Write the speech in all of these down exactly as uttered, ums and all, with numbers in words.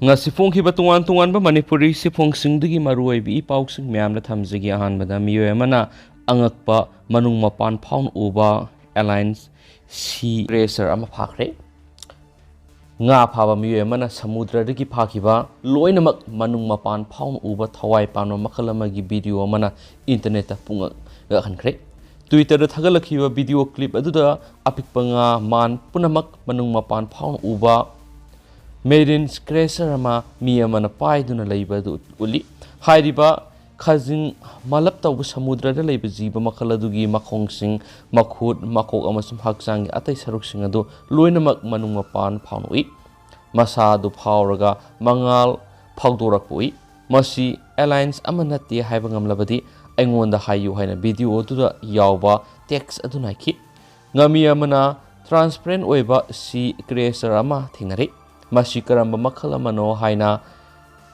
ꯉꯁꯤ ꯐꯣꯡꯈꯤꯕ ꯇꯣꯉꯥꯟ ꯇꯣꯉꯥꯟꯕ ꯃꯅꯤꯄꯨꯔꯤ ꯁꯤꯐꯣꯡꯁꯤꯡꯗꯒꯤ ꯃꯔꯨꯑꯣꯏꯕ ꯏ ꯄꯥꯎꯁꯤꯡ ꯃꯌꯥꯝꯗ ꯊꯝꯖꯒꯦ꯫ ꯑꯍꯥꯟꯕꯗ, ꯃꯤꯑꯣꯏ ꯑꯃꯅ ꯑꯉꯛꯄ ꯃꯅꯨꯡ ꯃꯄꯥꯟ ꯐꯥꯎꯅ ꯎꯕ ꯑꯦꯂꯥꯏꯟꯁ ꯁꯤ ꯀ꯭ꯔꯦꯆꯔ ꯑꯃ ꯐꯥꯈ꯭ꯔꯦ꯫ ꯉꯥ ꯐꯥꯕ ꯃꯤꯑꯣꯏ ꯑꯃꯅ ꯁꯃꯨꯗ꯭ꯔꯗꯒꯤ ꯐꯥꯈꯤꯕ ꯂꯣꯏꯅꯃꯛ ꯃꯅꯨꯡ ꯃꯄꯥꯟ ꯐꯥꯎꯅ ꯎꯕ ꯊꯋꯥꯏ ꯄꯥꯟꯕ ꯃꯈꯜ ꯑꯃꯒꯤ ꯚꯤꯗꯤꯑꯣ ꯑꯃꯅ ꯏꯟꯇꯔꯅꯦꯠꯇ ꯄꯨꯡꯉꯛ ꯉꯛꯍꯟꯈ꯭ꯔꯦ꯫ ꯇ꯭ꯋꯤꯇꯔꯗ ꯊꯥꯒꯠꯂꯛꯈꯤꯕ ꯚꯤꯗꯤꯑꯣ ꯀ꯭ꯂꯤꯞ ꯑꯗꯨꯗ ꯑꯄꯤꯛꯄ ꯉꯥ ꯃꯥꯟ ꯄꯨꯝꯅꯃꯛ ꯃꯅꯨꯡ ꯃꯄꯥꯟ ꯐꯥꯎꯅ ꯎꯕ ꯃꯦꯔꯤꯟ ꯀ꯭ꯔꯦꯆꯔ ꯑꯃ ꯃꯤ ꯑꯃꯅ ꯄꯥꯏꯗꯨꯅ ꯂꯩꯕ ꯑꯗꯨ ꯎꯠꯂꯤ꯫ ꯍꯥꯏꯔꯤꯕ ꯈꯖꯤꯡ ꯃꯥꯂꯞ ꯇꯧꯕ ꯁꯃꯨꯗ꯭ꯔꯗ ꯂꯩꯕ ꯖꯤꯕ ꯃꯈꯜ ꯑꯗꯨꯒꯤ ꯃꯈꯣꯡꯁꯤꯡ, ꯃꯈꯨꯠ, ꯃꯀꯣꯛ ꯑꯃꯁꯨꯡ ꯍꯛꯆꯥꯡꯒꯤ ꯑꯇꯩ ꯁꯔꯨꯛꯁꯤꯡ ꯑꯗꯨ ꯂꯣꯏꯅꯃꯛ ꯃꯅꯨꯡ ꯃꯄꯥꯟ ꯐꯥꯎꯅ ꯎꯏ꯫ ꯃꯁꯥ ꯑꯗꯨ ꯐꯥꯎꯔꯒ ꯃꯉꯥꯜ ꯐꯥꯎꯗꯣꯔꯛꯄ ꯎꯏ꯫ ꯃꯁꯤ ꯑꯦꯂꯥꯏꯟꯁ ꯑꯃ ꯅꯠꯇꯦ ꯍꯥꯏꯕ ꯉꯝꯂꯕꯗꯤ ꯑꯩꯉꯣꯟꯗ ꯍꯥꯏꯌꯨ ꯍꯥꯏꯅ ꯚꯤꯗꯤꯑꯣ ꯑꯗꯨꯗ ꯌꯥꯎꯕ ꯇꯦꯛꯁ ꯑꯗꯨꯅ ꯍꯥꯏꯈꯤ꯫ ꯉꯥꯃꯤ ꯑꯃꯅ ꯇ꯭ꯔꯥꯟꯁꯄꯔꯦꯟ ꯑꯣꯏꯕ ꯁꯤ ꯀ꯭ꯔꯦꯆꯔ ꯑꯃ ꯊꯦꯡꯅꯔꯦ꯫ ꯃꯁꯤ ꯀꯔꯝꯕ ꯃꯈꯜ ꯑꯃꯅꯣ ꯍꯥꯏꯅ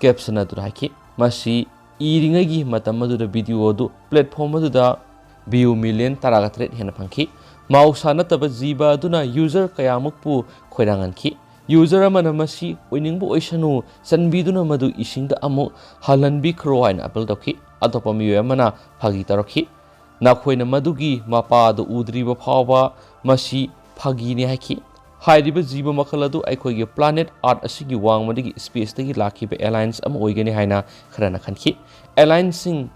ꯀꯦꯞꯁꯟ ꯑꯗꯨꯗ ꯍꯥꯏꯈꯤ꯫ ꯃꯁꯤ ꯏꯔꯤꯉꯩꯒꯤ ꯃꯇꯝ ꯑꯗꯨꯗ ꯚꯤꯗꯤꯑꯣ ꯑꯗꯨ ꯄ꯭ꯂꯦꯠꯐꯣꯝ ꯑꯗꯨꯗ ꯚ꯭ꯌꯨ ꯃꯤꯂꯤꯌꯟ ꯇꯔꯥꯒ ꯇꯔꯦꯠ ꯍꯦꯟꯅ ꯐꯪꯈꯤ꯫ ꯃꯍꯧꯁꯥ ꯅꯠꯇꯕ ꯖꯤꯕ ꯑꯗꯨꯅ ꯌꯨꯖꯔ ꯀꯌꯥꯃꯨꯛꯄꯨ ꯈꯣꯏꯔꯥꯡꯍꯟꯈꯤ꯫ ꯌꯨꯖꯔ ꯑꯃꯅ "ꯃꯁꯤ ꯑꯣꯏꯅꯤꯡꯕ ꯑꯣꯏꯁꯅꯨ, ꯆꯥꯟꯕꯤꯗꯨꯅ ꯃꯗꯨ ꯏꯁꯤꯡꯗ ꯑꯃꯨꯛ ꯍꯜꯍꯟꯕꯤꯈ꯭ꯔꯣ" ꯍꯥꯏꯅ ꯑꯄꯤꯜ ꯇꯧꯈꯤ꯫ ꯑꯇꯣꯞꯄ ꯃꯤꯑꯣꯏ ꯑꯃꯅ ꯐꯥꯒꯤ ꯇꯧꯔꯛꯈꯤ꯫ "ꯅꯈꯣꯏꯅ ꯃꯗꯨꯒꯤ ꯃꯄꯥ ꯑꯗꯨ ꯎꯗ꯭ꯔꯤꯕ ꯐꯥꯎꯕ ꯃꯁꯤ ꯐꯥꯒꯤꯅꯤ" ꯍꯥꯏꯈꯤ꯫ ꯍꯥꯏꯔꯤꯕ ꯖꯤꯕ ꯃꯈꯜ ꯑꯗꯨ ꯑꯩꯈꯣꯏꯒꯤ ꯄ꯭ꯂꯥꯅꯦꯠ ꯑꯥꯔꯊ ꯑꯁꯤꯒꯤ ꯋꯥꯡꯃꯗꯒꯤ ꯁ꯭ꯄꯦꯁꯇꯒꯤ ꯂꯥꯛꯈꯤꯕ ꯑꯦꯂꯥꯏꯟꯁ ꯑꯃ ꯑꯣꯏꯒꯅꯤ ꯍꯥꯏꯅ ꯈꯔꯅ ꯈꯟꯈꯤ꯫ "ꯑꯦꯂꯥꯏꯟꯁꯁꯤꯡ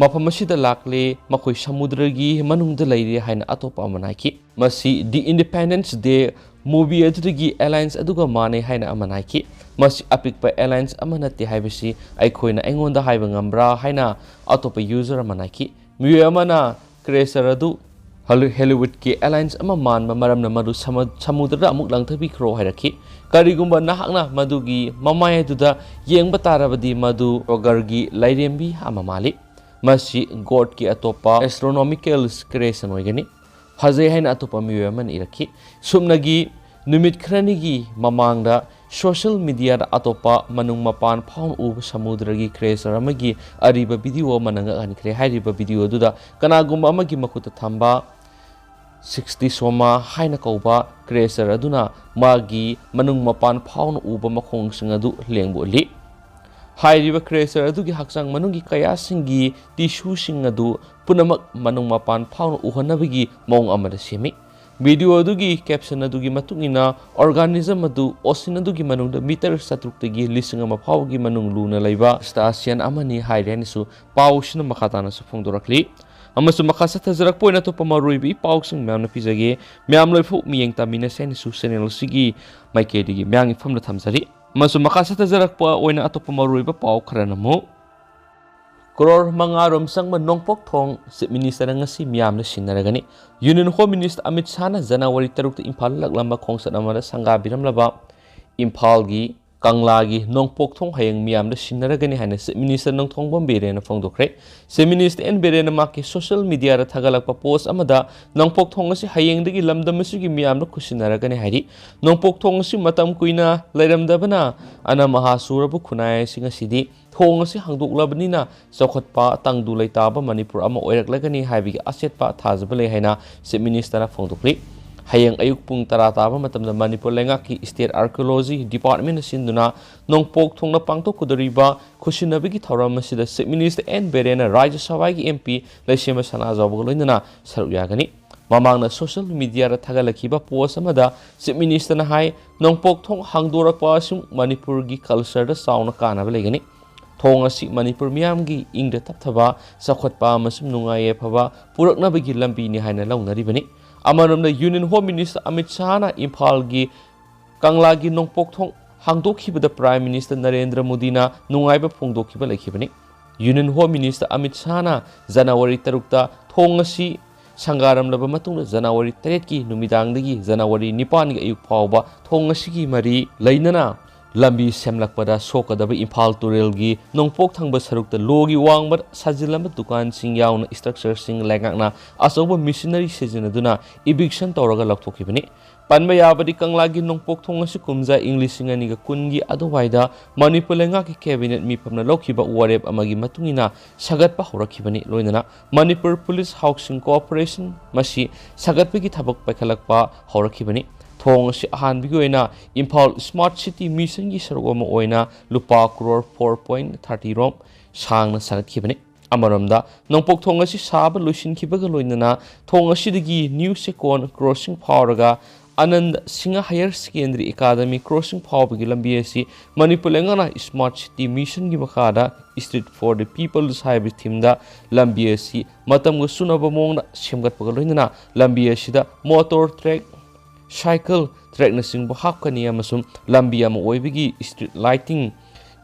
ꯃꯐꯝ ꯑꯁꯤꯗ ꯂꯥꯛꯂꯦ, ꯃꯈꯣꯏ ꯁꯃꯨꯗ꯭ꯔꯒꯤ ꯃꯅꯨꯡꯗ ꯂꯩꯔꯦ" ꯍꯥꯏꯅ ꯑꯇꯣꯞꯄ ꯑꯃꯅ ꯍꯥꯏꯈꯤ꯫ "ꯃꯁꯤ ꯗꯤ ꯏꯟꯗꯤꯄꯦꯟꯗꯦꯟꯁ ꯗꯦ ꯃꯨꯚꯤ ꯑꯗꯨꯗꯒꯤ ꯑꯦꯂꯥꯏꯟꯁ ꯑꯗꯨꯒ ꯃꯥꯟꯅꯩ" ꯍꯥꯏꯅ ꯑꯃꯅ ꯍꯥꯏꯈꯤ꯫ "ꯃꯁꯤ ꯑꯄꯤꯛꯄ ꯑꯦꯂꯥꯏꯟꯁ ꯑꯃ ꯅꯠꯇꯦ ꯍꯥꯏꯕꯁꯤ ꯑꯩꯈꯣꯏꯅ ꯑꯩꯉꯣꯟꯗ ꯍꯥꯏꯕ ꯉꯝꯕ꯭ꯔꯥ?" ꯍꯥꯏꯅ ꯑꯇꯣꯞꯄ ꯌꯨꯖꯔ ꯑꯃꯅ ꯍꯥꯏꯈꯤ꯫ ꯃꯤꯑꯣꯏ ꯑꯃꯅ ꯀ꯭ꯔꯦꯆꯔ ꯑꯗꯨ ꯍꯣꯂꯤ-, ꯍꯣꯂꯤꯋꯨꯗꯀꯤ ꯑꯦꯂꯥꯏꯟꯁ ꯑꯃ ꯃꯥꯟꯕ ꯃꯔꯝꯅ ꯃꯗꯨ ꯁꯃ-, ꯁꯃꯨꯗ꯭ꯔꯗ ꯑꯃꯨꯛ ꯂꯪꯊꯕꯤꯈ꯭ꯔꯣ ꯍꯥꯏꯔꯛꯈꯤ꯫ "ꯀꯔꯤꯒꯨꯝꯕ ꯅꯍꯥꯛꯅ ꯃꯗꯨꯒꯤ ꯃꯃꯥꯏ ꯑꯗꯨꯗ ꯌꯦꯡꯕ ꯇꯥꯔꯕꯗꯤ, ꯃꯗꯨ ꯔꯣꯒꯔꯒꯤ ꯂꯥꯏꯔꯦꯝꯕꯤ ꯑꯃ ꯃꯥꯜꯂꯤ꯫ ꯃꯁꯤ ꯒꯣꯗꯀꯤ ꯑꯇꯣꯞꯄ ꯑꯦꯁꯇ꯭ꯔꯣꯅꯣꯃꯤꯀꯦꯜ ꯀ꯭ꯔꯤꯌꯦꯁꯟ ꯑꯣꯏꯒꯅꯤ꯫ ꯐꯖꯩ" ꯍꯥꯏꯅ ꯑꯇꯣꯞꯄ ꯃꯤꯑꯣꯏ ꯑꯃꯅ ꯏꯔꯛꯈꯤ꯫ ꯁꯨꯞꯅꯒꯤ ꯅꯨꯃꯤꯠ ꯈꯔꯅꯤꯒꯤ ꯃꯃꯥꯡꯗ ꯁꯣꯁꯤꯌꯦꯜ ꯃꯤꯗꯤꯌꯥꯗ ꯑꯇꯣꯞꯄ ꯃꯅꯨꯡ ꯃꯄꯥꯟ ꯐꯥꯎꯅ ꯎꯕ ꯁꯃꯨꯗ꯭ꯔꯒꯤ ꯀ꯭ꯔꯦꯆꯔ ꯑꯃꯒꯤ ꯑꯔꯤꯕ ꯚꯤꯗꯤꯑꯣ ꯑꯃꯅ ꯉꯛꯍꯟꯈ꯭ꯔꯦ꯫ ꯍꯥꯏꯔꯤꯕ ꯚꯤꯗꯤꯑꯣ ꯑꯗꯨꯗ ꯀꯅꯥꯒꯨꯝꯕ ꯑꯃꯒꯤ ꯃꯈꯨꯠꯇ ꯊꯝꯕ ꯁꯤꯛꯁꯇꯤ ꯁꯣꯃꯥ ꯍꯥꯏꯅ ꯀꯧꯕ creature ꯑꯗꯨꯅ ꯃꯥꯒꯤ ꯃꯅꯨꯡ ꯃꯄꯥꯟ ꯐꯥꯎꯅ ꯎꯕ ꯃꯈꯣꯡꯁꯤꯡ ꯑꯗꯨ ꯂꯦꯡꯕ ꯎꯠꯂꯤ꯫ ꯍꯥꯏꯔꯤꯕ creature ꯑꯗꯨꯒꯤ ꯍꯛꯆꯥꯡ ꯃꯅꯨꯡꯒꯤ ꯀꯌꯥꯁꯤꯡꯒꯤ tissueꯁꯤꯡ ꯑꯗꯨ ꯄꯨꯝꯅꯃꯛ ꯃꯅꯨꯡ ꯃꯄꯥꯟ ꯐꯥꯎꯅ ꯎꯍꯟꯅꯕꯒꯤ ꯃꯑꯣꯡ ꯑꯃꯗ ꯁꯦꯝꯃꯤ꯫ Video ꯑꯗꯨꯒꯤ caption ꯑꯗꯨꯒꯤ ꯃꯇꯨꯡ ꯏꯟꯅ, organism ꯑꯗꯨ ocean ꯑꯗꯨꯒꯤ ꯃꯅꯨꯡꯗ ꯃꯤꯇꯔ ꯆꯥꯇ꯭ꯔꯨꯛꯇꯒꯤ ꯂꯤꯁꯤꯡ ꯑꯃ ꯐꯥꯎꯕꯒꯤ ꯃꯅꯨꯡ ꯂꯨꯅ ꯂꯩꯕ crustacean ꯑꯃꯅꯤ ꯍꯥꯏꯔꯦ ꯍꯥꯏꯅꯁꯨ ꯄꯥꯎꯁꯤꯅ ꯃꯈꯥ ꯇꯥꯅꯁꯨ ꯐꯣꯡꯗꯣꯔꯛꯂꯤ꯫ ꯑꯃꯁꯨꯡ ꯃꯈꯥ ꯆꯠꯊꯖꯔꯛꯄ ꯑꯣꯏꯅ ꯑꯇꯣꯞꯄ ꯃꯔꯨꯑꯣꯏꯕ ꯏ ꯄꯥꯎꯁꯤꯡ ꯃꯌꯥꯝꯅ ꯄꯤꯖꯒꯦ꯫ ꯃꯌꯥꯝ ꯂꯣꯏꯐꯥꯎ ꯃꯤꯠꯌꯦꯡ ꯇꯝꯃꯤꯟꯅꯁꯦ ꯍꯥꯏꯅꯁꯨ channel ꯑꯁꯤꯒꯤ ꯃꯥꯏꯀꯩꯗꯒꯤ ꯃꯌꯥꯝꯒꯤ ꯃꯐꯝꯗ ꯊꯝꯖꯔꯤ꯫ ꯑꯃꯁꯨꯡ ꯃꯈꯥ ꯆꯠꯊꯖꯔꯛꯄ ꯑꯣꯏꯅ ꯑꯇꯣꯞꯄ ꯃꯔꯨꯑꯣꯏꯕ ꯄꯥꯎ ꯈꯔꯅ ꯑꯃꯨꯛ, ꯀ꯭ꯔꯣꯔ ꯃꯉꯥ ꯔꯣꯝ ꯆꯪꯕ ꯅꯣꯡꯄꯣꯛ ꯊꯣꯡ Chief Ministerꯅ ꯉꯁꯤ ꯃꯤꯌꯥꯝꯗ ꯁꯤꯟꯅꯔꯒꯅꯤ꯫ Union Home Minister Amit ꯁꯥꯍꯅ January ꯇꯔꯨꯛꯇ ꯏꯝꯐꯥꯜꯗ ꯂꯥꯛꯂꯝꯕ ꯈꯣꯡꯆꯠ ꯑꯃꯗ ꯁꯪꯒꯥꯕꯤꯔꯝꯂꯕ ꯏꯝꯐꯥꯜꯒꯤ ꯀꯪꯂꯥꯒꯤ ꯅꯣꯡꯄꯣꯛ ꯊꯣꯡ ꯍꯌꯦꯡ ꯃꯤꯌꯥꯝꯗ ꯁꯤꯟꯅꯔꯒꯅꯤ ꯍꯥꯏꯅ Chief Minister ꯅꯣꯡꯊꯣꯡꯕꯝ ꯕꯤꯔꯦꯟꯅ ꯐꯣꯡꯗꯣꯛꯈ꯭ꯔꯦ꯫ Chief Minister ꯑꯦꯟ ꯕꯤꯔꯦꯟꯅ ꯃꯍꯥꯛꯀꯤ social mediaꯗ ꯊꯥꯒꯠꯂꯛꯄ post ꯑꯃꯗ ꯅꯣꯡꯄꯣꯛ ꯊꯣꯡ ꯑꯁꯤ ꯍꯌꯦꯡꯗꯒꯤ ꯂꯝꯗꯝ ꯑꯁꯤꯒꯤ ꯃꯤꯌꯥꯝꯗ ꯈꯨꯠꯁꯤꯟꯅꯔꯒꯅꯤ ꯍꯥꯏꯔꯤ꯫ ꯅꯣꯡꯄꯣꯛ ꯊꯣꯡ ꯑꯁꯤ ꯃꯇꯝ ꯀꯨꯏꯅ ꯂꯩꯔꯝꯗꯕꯅ ꯑꯅꯝ ꯑꯍꯥ ꯁꯨꯔꯕ ꯈꯨꯟꯅꯥꯏ ꯑꯁꯤ ꯉꯁꯤꯗꯤ ꯊꯣꯡ ꯑꯁꯤ ꯍꯥꯡꯗꯣꯛꯂꯕꯅꯤꯅ ꯆꯥꯎꯈꯠꯄ ꯇꯪꯗꯨ ꯂꯩꯇꯥꯕ ꯃꯅꯤꯄꯨꯔ ꯑꯃ ꯑꯣꯏꯔꯛꯂꯒꯅꯤ ꯍꯥꯏꯕꯒꯤ ꯑꯆꯦꯠꯄ ꯊꯥꯖꯕ ꯂꯩ ꯍꯥꯏꯅ Chief Ministerꯅ ꯐꯣꯡꯗꯣꯛꯂꯤ꯫ ꯍꯌꯦꯡ ꯑꯌꯨꯛ ꯄꯨꯡ ꯇꯔꯥ ꯇꯥꯕ ꯃꯇꯝꯗ ꯃꯅꯤꯄꯨꯔ ꯂꯩꯉꯥꯛꯀꯤ State Archaeology Departmentꯅ ꯁꯤꯟꯗꯨꯅ ꯅꯣꯡꯄꯣꯛ ꯊꯣꯡꯅ ꯄꯥꯡꯊꯣꯛꯀꯗꯧꯔꯤꯕ ꯈꯨꯠꯁꯤꯟꯅꯕꯒꯤ ꯊꯧꯔꯝ ꯑꯁꯤꯗ Chief Minister ꯑꯦꯟ ꯕꯤꯔꯦꯟꯅ ꯔꯥꯖ꯭ꯌ ꯁꯚꯥꯒꯤ MP ꯂꯩꯁꯦꯝꯕ ꯁꯅꯥꯖꯥꯎꯕꯒ ꯂꯣꯏꯅꯅ ꯁꯔꯨꯛ ꯌꯥꯒꯅꯤ꯫ ꯃꯃꯥꯡꯗ social mediaꯗ ꯊꯥꯒꯠꯂꯛꯈꯤꯕ post ꯑꯃꯗ Chief Ministerꯅ ꯍꯥꯏ, ꯅꯣꯡꯄꯣꯛ ꯊꯣꯡ ꯍꯥꯡꯗꯣꯔꯛꯄ ꯑꯁꯤ ꯃꯅꯤꯄꯨꯔꯒꯤ cultureꯗ ꯆꯥꯎꯅ ꯀꯥꯟꯅꯕ ꯂꯩꯒꯅꯤ꯫ ꯊꯣꯡ ꯑꯁꯤ ꯃꯅꯤꯄꯨꯔ ꯃꯤꯌꯥꯝꯒꯤ ꯏꯪꯗ ꯇꯞꯊꯕ, ꯆꯥꯎꯈꯠꯄ ꯑꯃꯁꯨꯡ ꯅꯨꯡꯉꯥꯏ ꯌꯥꯏꯐꯕ ꯄꯨꯔꯛꯅꯕꯒꯤ ꯂꯝꯕꯤꯅꯤ ꯍꯥꯏꯅ ꯂꯧꯅꯔꯤꯕꯅꯤ꯫ ꯑꯃꯔꯣꯝꯗ Union Home Minister ꯑꯃꯤꯠ ꯁꯥꯍꯅ ꯏꯝꯐꯥꯜꯒꯤ ꯀꯪꯂꯥꯒꯤ ꯅꯣꯡꯄꯣꯛ ꯊꯣꯡ ꯍꯥꯡꯗꯣꯛꯈꯤꯕꯗ Prime Minister ꯅꯔꯦꯟꯗ꯭ꯔ ꯃꯣꯗꯤꯅ ꯅꯨꯡꯉꯥꯏꯕ ꯐꯣꯡꯗꯣꯛꯈꯤꯕ ꯂꯩꯈꯤꯕꯅꯤ꯫ Union Home Minister Amit ꯁꯥꯍꯅ January ꯇꯔꯨꯛꯇ ꯊꯣꯡ ꯑꯁꯤ ꯁꯪꯒꯥꯔꯝꯂꯕ ꯃꯇꯨꯡꯗ ꯖꯅꯋꯥꯔꯤ ꯇꯔꯦꯠꯀꯤ ꯅꯨꯃꯤꯗꯥꯡꯗꯒꯤ ꯖꯅꯋꯥꯔꯤ ꯅꯤꯄꯥꯟꯒꯤ ꯑꯌꯨꯛ ꯐꯥꯎꯕ ꯊꯣꯡ ꯑꯁꯤꯒꯤ ꯃꯔꯤ ꯂꯩꯅꯅ ꯂꯝꯕꯤ ꯁꯦꯝꯂꯛꯄꯗ ꯁꯣꯛꯀꯗꯕ ꯏꯝꯐꯥꯜ ꯇꯨꯔꯦꯜꯒꯤ ꯅꯣꯡꯄꯣꯛ ꯊꯪꯕ ꯁꯔꯨꯛꯇ ꯂꯣꯒꯤ ꯋꯥꯡꯃ ꯁꯥꯖꯤꯜꯂꯝꯕ ꯗꯨꯀꯥꯟꯁꯤꯡ ꯌꯥꯎꯅ structureꯁꯤꯡ ꯂꯩꯉꯥꯛꯅ ꯑꯆꯧꯕ machinery ꯁꯤꯖꯤꯟꯅꯗꯨꯅ eviction ꯇꯧꯔꯒ ꯂꯧꯊꯣꯛꯈꯤꯕꯅꯤ꯫ ꯄꯟꯕ ꯌꯥꯕꯗꯤ, ꯀꯪꯂꯥꯒꯤ ꯅꯣꯡꯄꯣꯛ ꯊꯣꯡ ꯑꯁꯤ ꯀꯨꯝꯖꯥ ꯏꯪ ꯂꯤꯁꯤꯡ ꯑꯅꯤꯒ ꯀꯨꯟꯒꯤ ꯑꯗꯨꯋꯥꯏꯗ ꯃꯅꯤꯄꯨꯔ ꯂꯩꯉꯥꯛꯀꯤ cabinet ꯃꯤꯐꯝꯅ ꯂꯧꯈꯤꯕ ꯋꯥꯔꯦꯞ ꯑꯃꯒꯤ ꯃꯇꯨꯡ ꯏꯟꯅ ꯁꯥꯒꯠꯄ ꯍꯧꯔꯛꯈꯤꯕꯅꯤ꯫ ꯂꯣꯏꯅꯅ ꯃꯅꯤꯄꯨꯔ Police Housing Corporation ꯃꯁꯤ ꯁꯥꯒꯠꯄꯒꯤ ꯊꯕꯛ ꯄꯥꯏꯈꯠꯂꯛꯄ ꯍꯧꯔꯛꯈꯤꯕꯅꯤ꯫ ꯊꯣꯡ ꯑꯁꯤ ꯑꯍꯥꯟꯕꯒꯤ ꯑꯣꯏꯅ ꯏꯝꯐꯥꯜ Smart City Missionꯒꯤ ꯁꯔꯨꯛ ꯑꯃ ꯑꯣꯏꯅ ꯂꯨꯄꯥ ꯀ꯭ꯔꯣꯔ four point thirty ꯔꯣꯝ ꯁꯥꯡꯅ ꯁꯥꯒꯠꯈꯤꯕꯅꯤ꯫ ꯑꯃꯔꯣꯝꯗ, ꯅꯣꯡꯄꯣꯛ ꯊꯣꯡ ꯑꯁꯤ ꯁꯥꯕ ꯂꯣꯏꯁꯤꯟꯈꯤꯕꯒ ꯂꯣꯏꯅꯅ ꯊꯣꯡ ꯑꯁꯤꯗꯒꯤ ꯅ꯭ꯌꯨ ꯆꯦꯀꯣꯟ crossing ꯐꯥꯎꯔꯒ Anand Singh Higher Secondary Academy crossing ꯐꯥꯎꯕꯒꯤ ꯂꯝꯕꯤ ꯑꯁꯤ ꯃꯅꯤꯄꯨꯔ ꯂꯩꯉꯥꯛꯅ Smart City Missionꯒꯤ ꯃꯈꯥꯗ Street for the Peoples ꯍꯥꯏꯕ themeꯗ ꯂꯝꯕꯤ ꯑꯁꯤ ꯃꯇꯝꯒ ꯆꯨꯅꯕ ꯃꯑꯣꯡꯗ ꯁꯦꯝꯒꯠꯄꯒ ꯂꯣꯏꯅꯅ ꯂꯝꯕꯤ ꯑꯁꯤꯗ motor track, cycle trackꯅꯆꯤꯡꯕ ꯍꯥꯞꯀꯅꯤ ꯑꯃꯁꯨꯡ ꯂꯝꯕꯤ ꯑꯃ ꯑꯣꯏꯕꯒꯤ street lighting,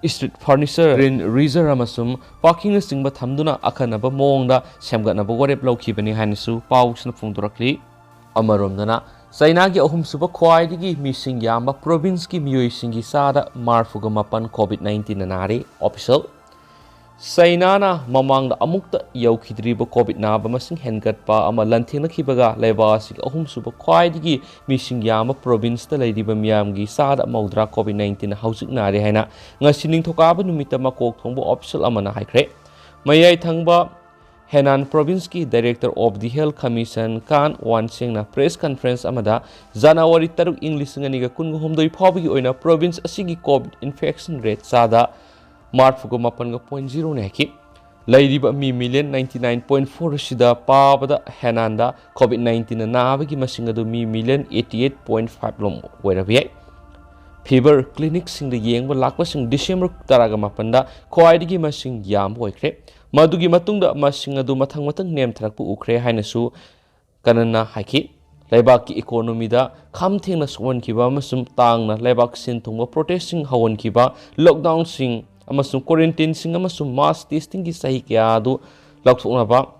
street furniture, green reserve ꯑꯃꯁꯨꯡ parkingꯅꯆꯤꯡꯕ ꯊꯝꯗꯨꯅ ꯑꯈꯟꯅꯕ ꯃꯑꯣꯡꯗ ꯁꯦꯝꯒꯠꯅꯕ ꯋꯥꯔꯦꯞ ꯂꯧꯈꯤꯕꯅꯤ ꯍꯥꯏꯅꯁꯨ ꯄꯥꯎꯁꯤꯅ ꯐꯣꯡꯗꯣꯔꯛꯂꯤ꯫ ꯑꯃꯔꯣꯝꯗꯅ, ꯆꯩꯅꯥꯒꯤ ꯑꯍꯨꯝꯁꯨꯕ ꯈ꯭ꯋꯥꯏꯗꯒꯤ ꯃꯤꯁꯤꯡ ꯌꯥꯝꯕ provinceꯀꯤ ꯃꯤꯑꯣꯏꯁꯤꯡꯒꯤ ꯆꯥꯗ ꯃꯔꯤꯐꯨꯒ ꯃꯥꯄꯟ COVID nineteenꯅ ꯅꯥꯔꯦ꯫ Official꯫ ꯆꯩꯅꯥꯅ ꯃꯃꯥꯡꯗ ꯑꯃꯨꯛꯇ ꯌꯧꯈꯤꯗ꯭ꯔꯤꯕ COVID ꯅꯥꯕ ꯃꯁꯤꯡ ꯍꯦꯟꯒꯠꯄ ꯑꯃ ꯂꯥꯟꯊꯦꯡꯅꯈꯤꯕꯒ ꯂꯩꯕꯥꯛ ꯑꯁꯤꯒꯤ ꯑꯍꯨꯝꯁꯨꯕ ꯈ꯭ꯋꯥꯏꯗꯒꯤ ꯃꯤꯁꯤꯡ ꯌꯥꯝꯕ provinceꯇ ꯂꯩꯔꯤꯕ ꯃꯤꯌꯥꯝꯒꯤ ꯆꯥꯗ ꯃꯧꯗ꯭ꯔꯥ COVID nineteenꯅ ꯍꯧꯖꯤꯛ ꯅꯥꯔꯦ ꯍꯥꯏꯅ ꯉꯁꯤ ꯅꯤꯡꯊꯧꯀꯥꯕ ꯅꯨꯃꯤꯠꯇ ꯃꯀꯣꯛ ꯊꯣꯡꯕ official ꯑꯃꯅ ꯍꯥꯏꯈ꯭ꯔꯦ꯫ ꯃꯌꯥꯏ ꯊꯪꯕ Henan provinceꯀꯤ Director of the Health Commission ꯀꯥꯟ ꯋꯥꯟꯁꯦꯡꯅ press conference ꯑꯃꯗ ꯖꯅꯋꯥꯔꯤ ꯇꯔꯨꯛ ꯏꯪ ꯂꯤꯁꯤꯡ ꯑꯅꯤꯒ ꯀꯨꯟꯍꯨꯝꯗꯣꯏ ꯐꯥꯎꯕꯒꯤ ꯑꯣꯏꯅ province ꯑꯁꯤꯒꯤ COVID infection rate ꯆꯥꯗ ꯃꯔꯤꯐꯨꯒ ꯃꯥꯄꯟꯒ point zeroꯅꯤ ꯍꯥꯏꯈꯤ꯫ ꯂꯩꯔꯤꯕ ꯃꯤ million ninety nine point four ꯑꯁꯤꯗ ꯄꯥꯕꯗ Henanꯗ COVID nineteenꯅ ꯅꯥꯕꯒꯤ ꯃꯁꯤꯡ ꯑꯗꯨ ꯃꯤ million eighty eight point five ꯂꯣꯝ ꯑꯣꯏꯔꯕ ꯌꯥꯏ꯫ Fever clinicꯁꯤꯡꯗ ꯌꯦꯡꯕ ꯂꯥꯛꯄꯁꯤꯡ December ꯇꯔꯥꯒ ꯃꯥꯄꯟꯗ ꯈ꯭ꯋꯥꯏꯗꯒꯤ ꯃꯁꯤꯡ ꯌꯥꯝꯕ ꯑꯣꯏꯈ꯭ꯔꯦ꯫ ꯃꯗꯨꯒꯤ ꯃꯇꯨꯡꯗ ꯃꯁꯤꯡ ꯑꯗꯨ ꯃꯊꯪ ꯃꯊꯪ ꯅꯦꯝꯊꯔꯛꯄ ꯎꯈ꯭ꯔꯦ ꯍꯥꯏꯅꯁꯨ ꯀꯥꯟꯅꯟꯅ ꯍꯥꯏꯈꯤ꯫ ꯂꯩꯕꯥꯛꯀꯤ economyꯗ ꯈꯝ ꯊꯦꯡꯅ ꯁꯣꯛꯍꯟꯈꯤꯕ ꯑꯃꯁꯨꯡ ꯇꯥꯡꯅ ꯂꯩꯕꯥꯛ ꯁꯤꯟ ꯊꯨꯡꯕ protestꯁꯤꯡ ꯍꯧꯍꯟꯈꯤꯕ, lockdownꯁꯤꯡ ꯑꯃꯁꯨꯡ quarantineꯁꯤꯡ ꯑꯃꯁꯨꯡ mass testingꯒꯤ ꯆꯍꯤ ꯀꯌꯥ ꯑꯗꯨ ꯂꯧꯊꯣꯛꯅꯕ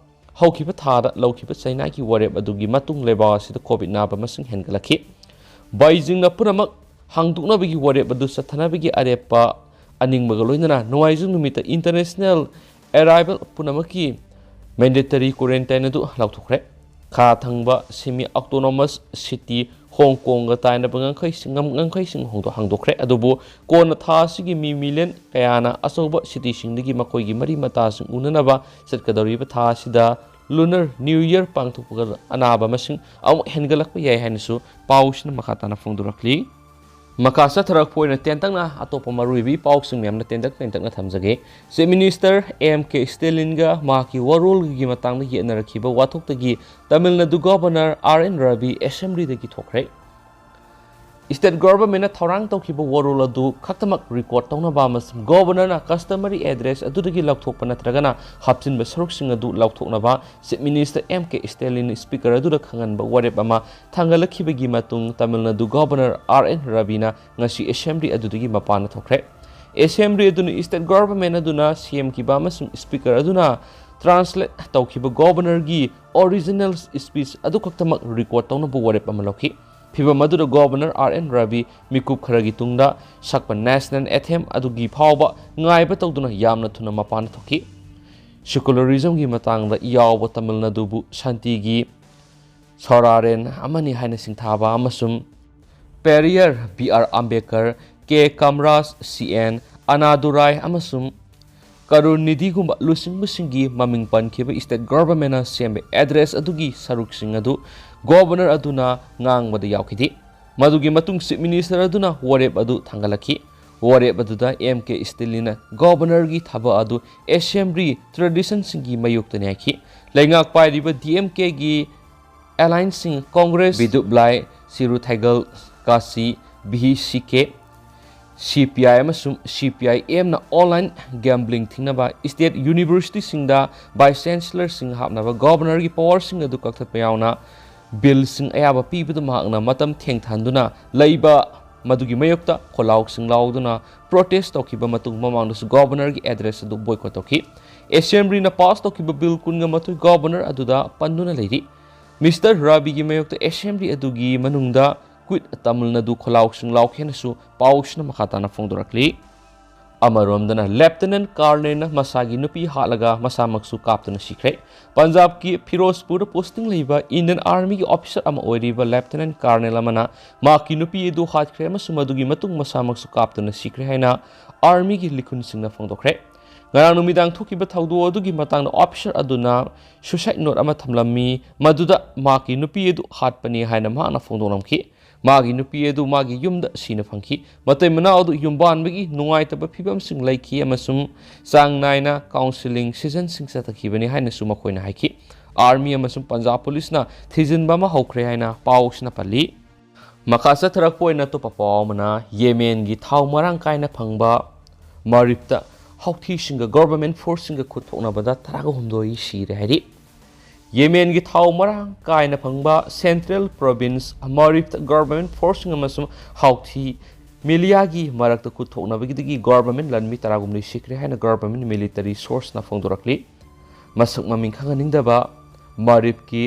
ꯍꯧꯈꯤꯕ ꯊꯥꯗ ꯂꯧꯈꯤꯕ ꯆꯩꯅꯥꯒꯤ ꯋꯥꯔꯦꯞ ꯑꯗꯨꯒꯤ ꯃꯇꯨꯡ ꯂꯩꯕꯥꯛ ꯑꯁꯤꯗ COVID ꯅꯥꯕ ꯃꯁꯤꯡ ꯍꯦꯟꯒꯠꯂꯛꯈꯤ꯫ ꯕꯩꯖꯤꯡꯅ ꯄꯨꯝꯅꯃꯛ ꯍꯥꯡꯗꯣꯛꯅꯕꯒꯤ ꯋꯥꯔꯦꯞ ꯑꯗꯨ ꯆꯠꯊꯅꯕꯒꯤ ꯑꯔꯦꯞꯄ ꯑꯅꯤꯡꯕꯒ ꯂꯣꯏꯅꯅ ꯅꯣꯡꯃꯥꯏꯖꯤꯡ ꯅꯨꯃꯤꯠꯇ international arrival ꯄꯨꯝꯅꯃꯛꯀꯤ mandatory quarantine ꯑꯗꯨ ꯂꯥꯎꯊꯣꯛꯈ꯭ꯔꯦ꯫ ꯈꯥ ꯊꯪꯕ semi autonomous city ꯍꯣꯡ ꯀꯣꯡꯒ ꯇꯥꯏꯅꯕ ꯉꯝꯈꯩꯁꯤꯡ, ꯉꯝ-, ꯉꯝꯈꯩꯁꯤꯡ ꯍꯣꯡꯗꯣꯛ-, ꯍꯥꯡꯗꯣꯛꯈ꯭ꯔꯦ꯫ ꯑꯗꯨꯕꯨ ꯀꯣꯟꯅ ꯊꯥ ꯑꯁꯤꯒꯤ ꯃꯤ million ꯀꯌꯥꯅ ꯑꯆꯧꯕ cityꯁꯤꯡꯗꯒꯤ ꯃꯈꯣꯏꯒꯤ ꯃꯔꯤ ꯃꯇꯥꯁꯤꯡ ꯎꯅꯅꯕ ꯆꯠꯀꯗꯧꯔꯤꯕ ꯊꯥ ꯑꯁꯤꯗ lunar new year ꯄꯥꯡꯊꯣꯛꯄꯒ ꯑꯅꯥꯕ ꯃꯁꯤꯡ ꯑꯃꯨꯛ ꯍꯦꯟꯒꯠꯂꯛꯄ ꯌꯥꯏ ꯍꯥꯏꯅꯁꯨ ꯄꯥꯎꯁꯤꯅ ꯃꯈꯥ ꯇꯥꯅ ꯐꯣꯡꯗꯣꯔꯛꯂꯤ꯫ ꯃꯈꯥ ꯆꯠꯊꯔꯛꯄ ꯑꯣꯏꯅ ꯇꯦꯟꯇꯛꯅ ꯑꯇꯣꯞꯄ ꯃꯔꯨꯑꯣꯏꯕ ꯏ ꯄꯥꯎꯁꯤꯡ ꯃꯌꯥꯝꯅ ꯇꯦꯟꯇꯛ ꯇꯦꯟꯇꯛꯅ ꯊꯝꯖꯒꯦ꯫ Chief Minister M K Stallinꯒ ꯃꯍꯥꯛꯀꯤ ꯋꯥꯔꯣꯜꯒꯤ ꯃꯇꯥꯡꯗ ꯌꯦꯠꯅꯔꯛꯈꯤꯕ ꯋꯥꯊꯣꯛꯇꯒꯤ Tamil Nadu Governor R N Ravi Assemblyꯗꯒꯤ ꯊꯣꯛꯈ꯭ꯔꯦ꯫ State Governmentꯅ ꯊꯧꯔꯥꯡ ꯇꯧꯈꯤꯕ ꯋꯥꯔꯣꯜ ꯑꯗꯨ ꯈꯛꯇꯃꯛ record ꯇꯧꯅꯕ ꯑꯃꯁꯨꯡ Governorꯅ customary address ꯑꯗꯨꯗꯒꯤ ꯂꯧꯊꯣꯛꯄ ꯅꯠꯇ꯭ꯔꯒꯅ ꯍꯥꯞꯆꯤꯟꯕ ꯁꯔꯨꯛꯁꯤꯡ ꯑꯗꯨ ꯂꯧꯊꯣꯛꯅꯕ Chief Minister M K Stallinꯅ Speaker ꯑꯗꯨꯗ ꯈꯪꯍꯟꯕ ꯋꯥꯔꯦꯞ ꯑꯃ ꯊꯥꯡꯒꯠꯂꯛꯈꯤꯕꯒꯤ ꯃꯇꯨꯡ Tamil Nadu Governor R N Raviꯅ ꯉꯁꯤ Assembly ꯑꯗꯨꯗꯒꯤ ꯃꯄꯥꯟꯗ ꯊꯣꯛꯈ꯭ꯔꯦ꯫ Assembly ꯑꯗꯨꯅ State Government ꯑꯗꯨꯅ ꯁꯦꯝꯈꯤꯕ ꯑꯃꯁꯨꯡ Speaker ꯑꯗꯨꯅ translate ꯇꯧꯈꯤꯕ Governorꯒꯤ original speech ꯑꯗꯨ ꯈꯛꯇꯃꯛ record ꯇꯧꯅꯕ ꯋꯥꯔꯦꯞ ꯑꯃ ꯂꯧꯈꯤ꯫ ꯐꯤꯚꯝ ꯑꯗꯨꯗ Governor R N Ravi ꯃꯤꯀꯨꯞ ꯈꯔꯒꯤ ꯇꯨꯡꯗ ꯁꯛꯄ national anthem ꯑꯗꯨꯒꯤ ꯐꯥꯎꯕ ꯉꯥꯏꯕ ꯇꯧꯗꯨꯅ ꯌꯥꯝꯅ ꯊꯨꯅ ꯃꯄꯥꯟꯗ ꯊꯣꯛꯈꯤ꯫ Secularismꯒꯤ ꯃꯇꯥꯡꯗ ꯌꯥꯎꯕ ꯇꯥꯃꯤꯜ ꯅꯥꯗꯨꯕꯨ ꯁꯥꯟꯇꯤꯒꯤ ꯁꯣꯔꯥꯔꯦꯟ ꯑꯃꯅꯤ ꯍꯥꯏꯅ ꯁꯤꯡꯊꯥꯕ ꯑꯃꯁꯨꯡ Periyar, B R Ambedkar, K Kamaraj, C N Annadurai ꯑꯃꯁꯨꯡ ꯀꯔꯨꯟꯅꯤꯙꯤꯒꯨꯝꯕ ꯂꯨꯆꯤꯡꯕꯁꯤꯡꯒꯤ ꯃꯃꯤꯡ ꯄꯟꯈꯤꯕ State Governmentꯅ ꯁꯦꯝꯕ address ꯑꯗꯨꯒꯤ ꯁꯔꯨꯛꯁꯤꯡ ꯑꯗꯨ Governor ꯑꯗꯨꯅ ꯉꯥꯡꯕꯗ ꯌꯥꯎꯈꯤꯗꯦ꯫ ꯃꯗꯨꯒꯤ ꯃꯇꯨꯡ Chief Minister ꯑꯗꯨꯅ ꯋꯥꯔꯦꯞ ꯑꯗꯨ ꯊꯥꯡꯒꯠꯂꯛꯈꯤ꯫ ꯋꯥꯔꯦꯞ ꯑꯗꯨꯗ M K Stallinꯅ Governorꯒꯤ ꯊꯕꯛ ꯑꯗꯨ Assembly traditionꯁꯤꯡꯒꯤ ꯃꯥꯌꯣꯛꯇꯅꯤ ꯍꯥꯏꯈꯤ꯫ ꯂꯩꯉꯥꯛ ꯄꯥꯏꯔꯤꯕ D M Kꯒꯤ allianceꯁꯤꯡ Congress, Vidubhai Chiruthaigal, Kashi, B H C K, C P I ꯑꯃꯁꯨꯡ C P I Mꯅ online gambling ꯊꯤꯡꯅꯕ, state universityꯁꯤꯡꯗ vice chancellorꯁꯤꯡ ꯍꯥꯞꯅꯕ, Governorꯒꯤ powerꯁꯤꯡ ꯑꯗꯨ ꯀꯛꯊꯠꯄ ꯌꯥꯎꯅ billꯁꯤꯡ ꯑꯌꯥꯕ ꯄꯤꯕꯗꯨ ꯃꯍꯥꯛꯅ ꯃꯇꯝ ꯊꯦꯡꯊꯍꯟꯗꯨꯅ ꯂꯩꯕ ꯃꯗꯨꯒꯤ ꯃꯥꯌꯣꯛꯇ ꯈꯣꯜꯂꯥꯎꯁꯤꯡ ꯂꯥꯎꯗꯨꯅ protest ꯇꯧꯈꯤꯕ ꯃꯇꯨꯡ ꯃꯃꯥꯡꯗꯁꯨ Governorꯒꯤ address ꯑꯗꯨ boycott ꯇꯧꯈꯤ꯫ Assemblyꯅ pass ꯇꯧꯈꯤꯕ bill ꯀꯨꯟꯒ ꯃꯥꯊꯣꯏ Governor ꯑꯗꯨꯗ ꯄꯟꯗꯨꯅ ꯂꯩꯔꯤ꯫ Mister Raviꯒꯤ ꯃꯥꯌꯣꯛꯇ Assembly ꯑꯗꯨꯒꯤ ꯃꯅꯨꯡꯗ ꯀ꯭ꯋꯤꯠ ꯇꯥꯃꯤꯜ ꯅꯥꯗꯨ ꯈꯣꯜꯂꯥꯎꯁꯤꯡ ꯂꯥꯎꯈꯤ ꯍꯥꯏꯅꯁꯨ ꯄꯥꯎꯁꯤꯅ ꯃꯈꯥ ꯇꯥꯅ ꯐꯣꯡꯗꯣꯔꯛꯂꯤ꯫ ꯑꯃꯔꯣꯝꯗꯅ Lieutenant Colonelꯅ ꯃꯁꯥꯒꯤ ꯅꯨꯄꯤ ꯍꯥꯠꯂꯒ ꯃꯁꯥꯃꯛꯁꯨ ꯀꯥꯞꯇꯨꯅ ꯁꯤꯈ꯭ꯔꯦ꯫ ꯄꯟꯖꯥꯕꯀꯤ ꯐꯤꯔꯣꯖꯄꯨꯔꯗ posting ꯂꯩꯕ Indian Armyꯒꯤ officer ꯑꯃ ꯑꯣꯏꯔꯤꯕ Lieutenant Colonel ꯑꯃꯅ ꯃꯍꯥꯛꯀꯤ ꯅꯨꯄꯤ ꯑꯗꯨ ꯍꯥꯠꯈ꯭ꯔꯦ ꯑꯃꯁꯨꯡ ꯃꯗꯨꯒꯤ ꯃꯇꯨꯡ ꯃꯁꯥꯃꯛꯁꯨ ꯀꯥꯞꯇꯨꯅ ꯁꯤꯈ꯭ꯔꯦ ꯍꯥꯏꯅ Armyꯒꯤ ꯂꯤꯈꯨꯟꯁꯤꯡꯅ ꯐꯣꯡꯗꯣꯛꯈ꯭ꯔꯦ꯫ ꯉꯔꯥꯡ ꯅꯨꯃꯤꯗꯥꯡ ꯊꯣꯛꯈꯤꯕ ꯊꯧꯗꯣꯛ ꯑꯗꯨꯒꯤ ꯃꯇꯥꯡꯗ officer ꯑꯗꯨꯅ suicide note ꯑꯃ ꯊꯝꯂꯝꯃꯤ, ꯃꯗꯨꯗ ꯃꯍꯥꯛꯀꯤ ꯅꯨꯄꯤ ꯑꯗꯨ ꯍꯥꯠꯄꯅꯤ ꯍꯥꯏꯅ ꯃꯍꯥꯛꯅ ꯐꯣꯡꯗꯣꯛꯂꯝꯈꯤ꯫ ꯃꯥꯒꯤ ꯅꯨꯄꯤ ꯑꯗꯨ ꯃꯥꯒꯤ ꯌꯨꯝꯗ ꯁꯤꯅ ꯐꯪꯈꯤ꯫ ꯃꯇꯩ ꯃꯅꯥꯎ ꯑꯗꯨ ꯌꯨꯝꯕꯥꯟꯕꯒꯤ ꯅꯨꯡꯉꯥꯏꯇꯕ ꯐꯤꯕꯝꯁꯤꯡ ꯂꯩꯈꯤ ꯑꯃꯁꯨꯡ ꯆꯥꯡ ꯅꯥꯏꯅ counselling sessionꯁꯤꯡ ꯆꯠꯊꯈꯤꯕꯅꯤ ꯍꯥꯏꯅꯁꯨ ꯃꯈꯣꯏꯅ ꯍꯥꯏꯈꯤ꯫ Army ꯑꯃꯁꯨꯡ ꯄꯟꯖꯥꯕ ꯄꯨꯂꯤꯁꯅ ꯊꯤꯖꯤꯟꯕ ꯑꯃ ꯍꯧꯈ꯭ꯔꯦ ꯍꯥꯏꯅ ꯄꯥꯎꯁꯤꯅ ꯄꯜꯂꯤ꯫ ꯃꯈꯥ ꯆꯠꯊꯔꯛꯄ ꯑꯣꯏꯅ ꯑꯇꯣꯞꯄ ꯄꯥꯎ ꯑꯃꯅ, ꯌꯦꯃꯦꯟꯒꯤ ꯊꯥꯎ ꯃꯔꯥꯡ ꯀꯥꯏꯅ ꯐꯪꯕ ꯃꯥꯔꯤꯕꯇ ꯍꯥꯎꯊꯤꯁꯤꯡꯒ government forceꯁꯤꯡꯒ ꯈꯨꯠ ꯊꯣꯛꯅꯕꯗ ꯇꯔꯥꯒ ꯍꯨꯝꯗꯣꯏ ꯁꯤꯔꯦ ꯍꯥꯏꯔꯤ꯫ ꯌꯦꯃꯦꯟꯒꯤ ꯊꯥꯎ ꯃꯔꯥꯡ ꯀꯥꯏꯅ ꯐꯪꯕ central province ꯃꯥꯔꯤꯕꯇ government forceꯁꯤꯡ ꯑꯃꯁꯨꯡ ꯍꯥꯎꯊꯤ ꯃꯦꯂꯤꯌꯥꯒꯤ ꯃꯔꯛꯇ ꯈꯨꯠ ꯊꯣꯛꯅꯕꯒꯤꯗꯒꯤ government ꯂꯥꯟꯃꯤ ꯇꯔꯥꯒ ꯍꯨꯝꯗꯣꯏ ꯁꯤꯈ꯭ꯔꯦ ꯍꯥꯏꯅ government military sourceꯅ ꯐꯣꯡꯗꯣꯔꯛꯂꯤ꯫ ꯃꯁꯛ ꯃꯃꯤꯡ ꯈꯪꯍꯟꯅꯤꯡꯗꯕ ꯃꯥꯔꯤꯕꯀꯤ